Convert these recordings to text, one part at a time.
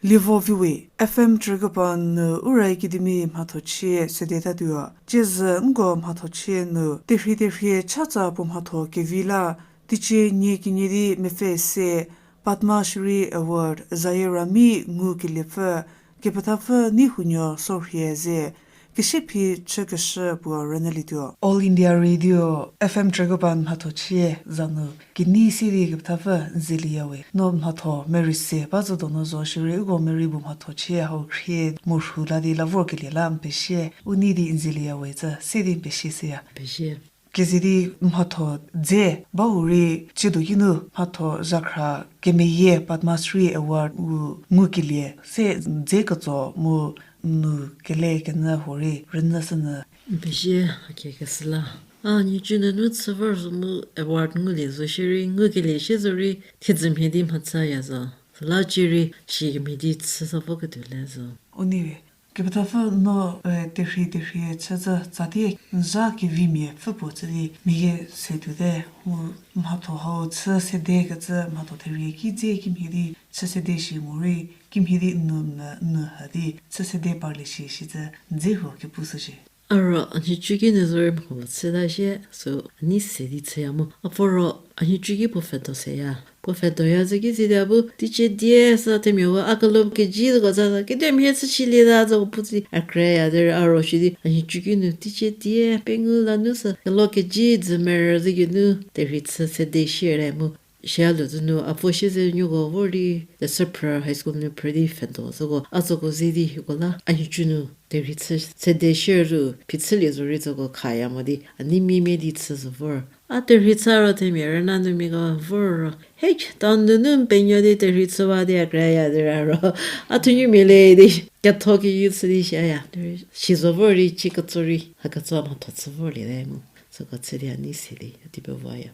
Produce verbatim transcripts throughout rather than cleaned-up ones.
Lievo viwe, F M Dragoban nu Ura Academy mhathochie sedetatuo. Tsiezhü nko mhathochie nu terhie terhie chatsa puo mhatho kevi la, teicie nie kenie di mepfü se Padma Shri Award zayie rami ngukeliepfü, kepethapfü Neihounuo Sorhie ze, kesiephi chükeshü puo rünyülietuo. All India Radio, F M Dragoban mhathochie za nu kenei se di kepethapfü n zelieya we. No mhatho merei se ba zo donu zo shierei uko merei bu mhathochie hau khrie mu rhu la di la vorkelie la n pezie, u nei di n zelieya we tsü se di n pezie seya. Pezie. Keze di mhatho dze ba u rei, tsiedo kinu mhatho zhakhra kemeyie Padma Shri Award u ngukelie se dze ketso mu nu kele kenyü huo rei rünyü sünyü. Pezie, a kie kesü la. A nhicu nunu chü vor zo mu award ngulie zo shierei, ngukelie shie zorei thiedzü mhie di mhatsaya zo. Süla cierei shikemhie di chü sa voketuo le zo. U nei we. Kepethapfü no, eh, terhie terhie chüzhü tsatie n zha kevimia pfü puo chü di meyie se tuote mu mhatho hau chü sedekecü mhatho therie ki dze kimhie di chü sede shi morei kimhie di n nu mvü n nu ha di chü sede parlie shi shi tsü n dze huo kepushücie. A ro, a nhicu kinu zorei mha chüta sie, süu a nei se di chüya mu. A puo ro, a nhicu ki puo pfhedo seya. Puo pfhedoya zü ki zi di a bu, teicie die sa themiako a kelo keji zoko za za, kediemhie chü shilieta zoko pu si a kreya derei a ro shi di, a nhicu kinu teicie die pengou la nu sü kelo keji dzü merü zü geinu terhie chü sede shierei mu. Shia lü zü nu a puo sie ze nuoko vor di, Lesephrü High School nu phrü di pfhedo zoko, a zoko ze di hiko la, a nhicu nu terhie chü sede shierei phichülie zorei zoko khaya mo di, a nei mimie di chü zo vor. A terhie chü ro themia rüna nu miako vor ro, he, town nunu n penuo di terhie chüwa di a kreya derei a ro, a thunumia le di ketho keyu chü di siaya. Derei si zo vor rei ci ketso rei, ha ketso mhatho chü vorliete mu. Süko chü di a nei se di, a di pevoya.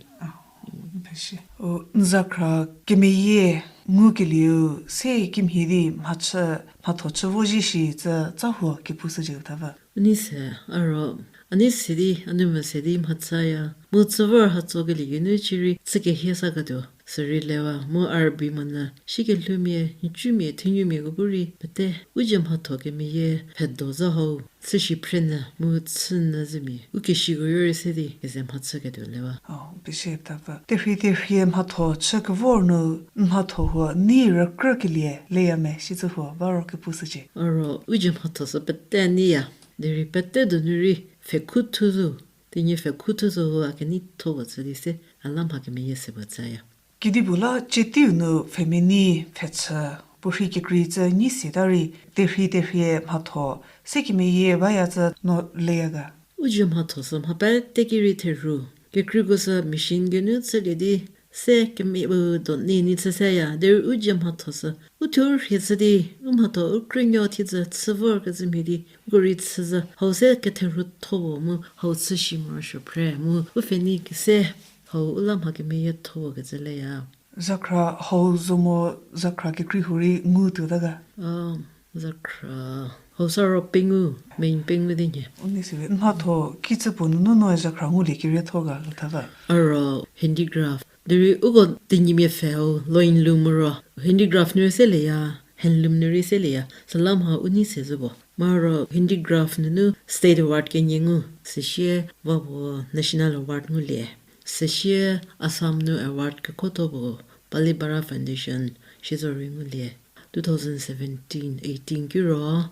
Pesie. O, n zakhra kemeyie ngukelieu se kimhie di mhachü, mhatho chü vo zhie shi tsü tsa huo kepushücie tava. A nei se, a ro, a nei se di, a nou mvü se di mhatsaya. Mu chü vor hatsokelie geinu cierei chü kehie saketuo. Sürei lewa, mu a rübei monyü, sikelhoumia, nhicumia, thenumiako bu rei, pete, u zie mhatho kemeyie pfhedo zha hau chü shi phrenyü mu chünyü zümia u keshiko rei se di keze mhachüketuo lewa. O, pesie tava. Terhie terhie mhatho chü kevor nu mhatho huo nei rükrükelie leya me shi tsü huo ba ro kepushücie. A ro, u zie mhatho sü pete neiya. Derei pete donu rei pfhekhuthu zo. Tenyi pfhekhuthu zo hu a keneitho puo chü di se, a la mha kemeyie se puo chüya. Kedipuo la cietiu nu pfhemenei pfhechü, puo rhei kekrei tsü nyi sita rei, terhie terhie mhatho se kemeyie baya tsü no leya ga. U zie mhatho sü mha pete ki rei therhu. Kekreiko sü machine geinu chülie di, se kemeyie bu do ni ni chü seya, derei u zie mhatho sü u thuo rhie chü di, u mhatho u krünuo thie tsü chü vorkecü mhie di, uko rei chü zü, hau se ketherhutho puo mu, hau chü shi morosuo phre mu, u pfhenei kese, hau u la mha kemeyietho puo kecü leya. Zakhra hau zo mo zakhra kekrei hu rei ngu tuota ga? A, zakhra hau sa ro pengou, main pengou di nhie. U nei siwe, n mhatho kicü puo nunu noe zakhra ngulie kerietho ga, tha ga? A ro handicraft. Derei uko tenyimia pfhe hau loin loom ro handicraft nu rei se leya, handloom nu rei se leya. Süla mha u nei se zü puo. Mha ro handicraft nunu state award kenie ngu, süsie va puo national award ngulie. Süsie Assam nu award kekhotho puo, Palibara Foundation, sizo rei ngulie. Two thousand seventeen eighteen ki ro,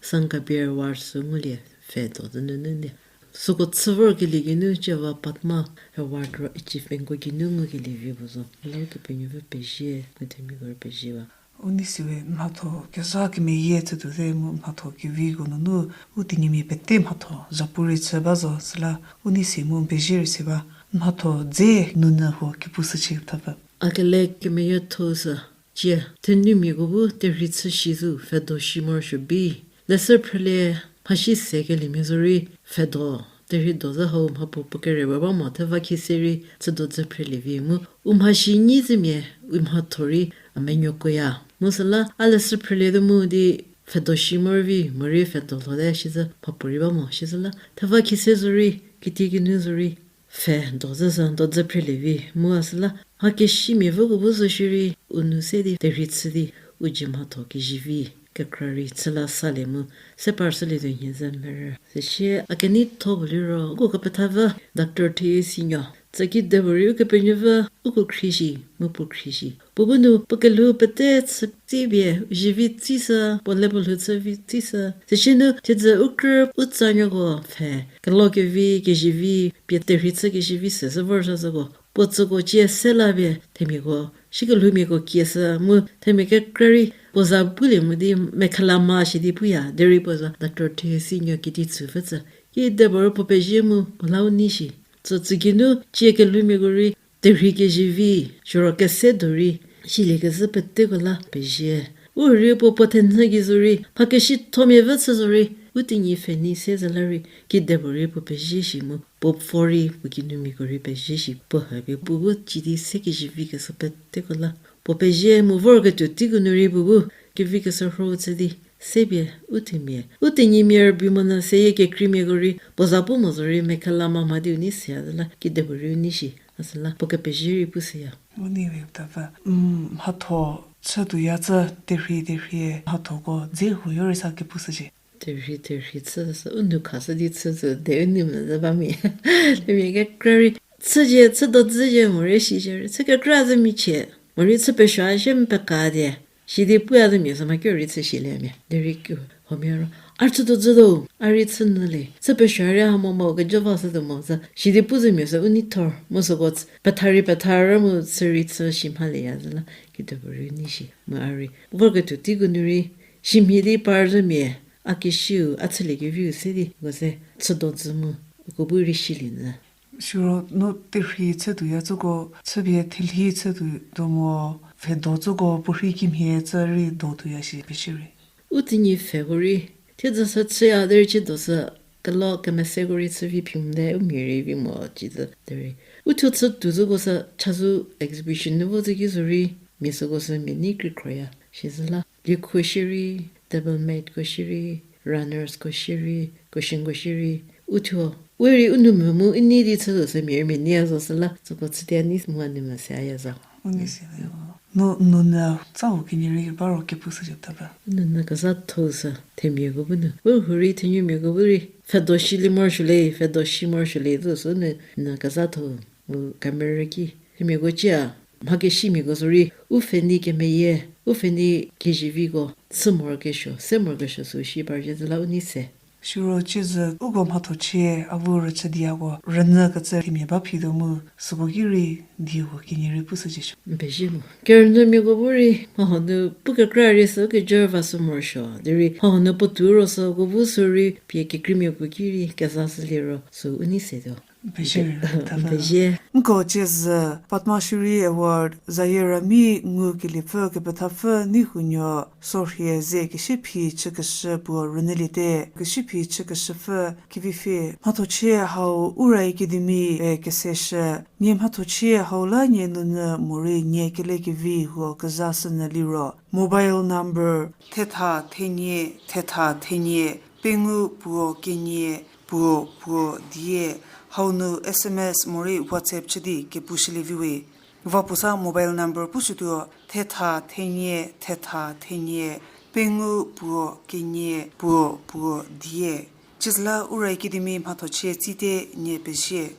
Sangkabir Award sü ngulie, pfhedo zü nunu di. Süko chü vorkelie geinu cieva Padma Award ro achievementko geinu ngukelie vi puo zo. Lau Kepenuopfü pezie, mu themiako rei pezie ba. U nei siwe, n mhatho kezha kemeyie chütuo ze mu n mhatho keviko nunu u tenyimia pete mhatho zapu rei chü ba zo süla u nei si mu n pezie rei si ba. N mhatho dze nunu huo kepushücie tha ba. A kele kemeyietho sü, cie, thenumiako bu terhie chü shi zo, pfhedo shi morosuo bi. Leshü phrülie, mhasi sekeliemia zorei pfhedo, terhie do zü hau mhapuo puo kere ba mo theva khise rei chüdo dzü phrelie vi mu u mhasi nyi zümia, u mhatho rei a menuokoya. Mu süla a leshü phrülie te mu di pfhedo shi morovi, morei pfhedo lhote shi zü mhapuorei ba mo shi zü la theva khise zorei, kitiekinu zorei, pfhe do zü sü do zü phrelie vi mu a süla, mha kesimia voko bu zo shierei, u nou se di terhi chü di, u dzie mhatho kezivi kekra rei chü la salie mu, se par shülietuo nhie zü merü. Süsie a keneitho puo liro, uko kepetha vü, Doctor Theisinyo. Tsü kidepuorei Ukepenuopfü uko khrie shi, mu puo khrie shi. Puo bu nu, puo kelhou pete chü tsipie, zivi tsishü, puo le puo lhou chü vi tsishü. Süsie nu, thiedzü u krü u tsanuoko pfhe, kelo kevi, kezivi, pie terhi chü kezivi se sü vor sa süko. Puo tsüko cie se la pie, themiako, shikemhie lhoumiako kieshü, mu themia kekra rei, puo za pulie mu di mekhala ma shi di puya, derei puo za Doctor Theisinyo kedi tsü pfü tsü. Kidepuorei puo pezie mu, puo la u nei shi. Tsü tsü geinu, cie kelhoumiako rei, terhi kezivi, siro kese do rei, silie kezhü peteko la pezie. U rei puo puo thenhü gei zorei, mha kesithomia vü chü zorei, u Tenyidie pfhe nei se zü la rei, kidepuorei puo pezie shi mu, puo pfo rei, puo kinumiako rei pezie shi, puo hapie puo bu cidi se kezivi keshü peteko la. Puo pezie mu vorketuo teiko nu rei puo bu, kevi keshü rho chü di, se pie, u themia. U Tenyimia rübei monyü seyie kekreimiako rei, puo za pu mo zorei, mekhala ma mha di u nei seya zü la, kidepuorei u nei shi. A süla, puo kepezie rei pu seya. U nei we ta pfü. Mm, mhatho chütuoya tsü terhi terhie mhathoko dze huoyo rei sa kepushücie. Terhi terhie chü sü, u nou khashü di chü sü, de u nou mezü ba mia. Themia kekra rei, chücie, chü do zhücie, morei sicie rei, chü kekra zhü michie. Morei chü pesuo a shie n peka die. Sidi puya zhü mia sü mha kio rei chü silie mia. Derei ki huomia ro, a chü do zhü do, a rei chü nyü le. Chü pesuo rei ha mo mo kejo va shütuo mo zü. Sidi pu zhü mia sü u nei thor. Mu süko petha rei petha rü mu chü rei chü shi mhalieya zü la. Kidepuorei u nei shi. Mu a rei, vorketuo teiko nu rei, shimhie di par zhü mia, a kesiu, a chüliekeviu se di, uko se, chü do zhü mu, uko bu rei silie nyü. Siro no terhi chütuoya tsüko, chüpie thelhi chütuo mo, pfhe do tsüko, puorhi kimhie tsü rei do tuoya shi pie shierei. U Tenyidie pfheko rei, thiedzü sü chüya derei chü do sü, kelo kemeseko rei chü vi phimde, u mia rei vi mo cizü derei. U thuo chütuo zhüko sü, chazou exhibition nu vo zhü ki zorei, mia süko sü mia nei kekroya. Sizü la, liekhuo shierei, table mateko shierei, runnersko shierei, cushionko shierei, u thuo. We rei u nou mvü mu u nei di chü zo sü mia rei mia neiya zo süla, süko chüdi a nei mu a nou mvü se aya zo. U nei se le. No, nunu, tsau kenie rei ba ro kepushücie ta pfü. Nunu kezhatho sü, themiako bu nu. U hurei thenumiako bu rei, pfhedo shi li morosuo le, pfhedo shi morosuo le, zo sü nu, nu kezhatho, u kemerü ki. Themiako cia, mha kesimiako zorei, u pfhe nei kemeyie, u pfhe nei keziviko, chü morokesuo, se morokesuo sü shi par zhü zü la u nei se. Siro ciezü uko mhathochie avu rüchü di ako rünyü kecü themia ba phituo mu süko ki rei dieu kenie rei pushücie suo. N pezie mu. Kerünyümiako bu rei mha hanu pu kekra rei sü kejo va sü morosuo. Derei mha hanu puotou ro sü uko bu sü rei pie kekreimiako ki rei kezashülie ro sü u nei se tuo. N pezie. Nko ciezü Padma Shri Award zayie rami ngukeliepfü kepethapfü Neihounuo Sorhie ze kesiephi chükeshü puo rünyüliete. Kesiephi chükeshüpfü kevifie mhathochie hau Ura Academy e keseshü, nie mhathochie hau la nie nunyü morei nie kelekevi huo kezashünyü liro mobile number thetha thenie thetha thenie pengou puo kenie puo puo die, hau nu S M S morei WhatsApp chü di kepushülieviwe. Va puo sa mobile number pushütuo, thetha thenie thetha thenie pengou puo kenie puo puo die. Ciezü la Ura Academy mhathochie tsite, nie pezie.